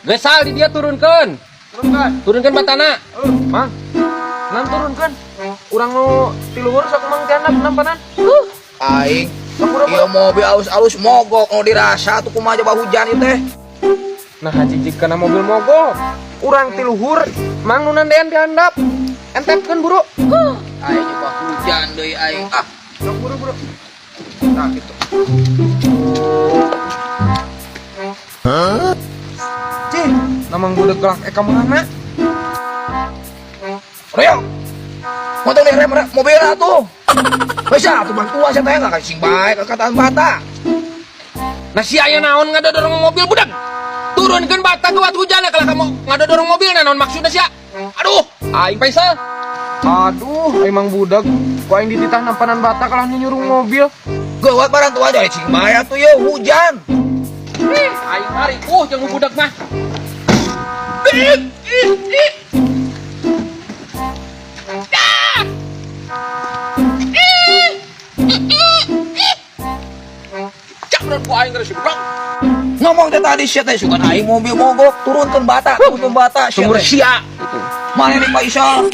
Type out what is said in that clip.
Gesal di dia turunkeun. Turunkan. Turunkeun batana. Mang. Nan turunkan. Urang nu ti luhur sok Mang tianap nampanan. Aing. Ieu mobil alus-alus mogok nu dirasa tuh kumaha coba hujan ieu teh. Nah jijik kana mobil mogok. Urang ti luhur, Mang nu nandean di handap. Entepkeun buru. Aing coba hujan deui aing. Ah, Sok buru buru. Nah gitu. Cih, namang budak gelak eka mana? Rio. Motor nih rem rem mobil atuh. Bisa atuh bantuan saya teh enggak sing bae kekataan bata. Nah si aya naon ngadodorong mobil budak. Turunkeun bata geuwat hujan ya kalau kamu ngadodorong mobil nah naon maksudna sia? Aduh, aing Faisal. Aduh, emang budak. Ku aing dititah nampanan bata kalah nyurung mobil. Geuwat barang tua aja sing bae atuh ye hujan. Ih, aing mari jeung budak mah. Ih, ih, ih. Dah. Ih, ih, ih, ih. Caprot ku aing geus budak. Ngomong teh tadi sia teh sugan aing mobil mogok turunkeun bata, turunkeun bata sia Sumur teh. sia gitu. Mana nih Pak Isal?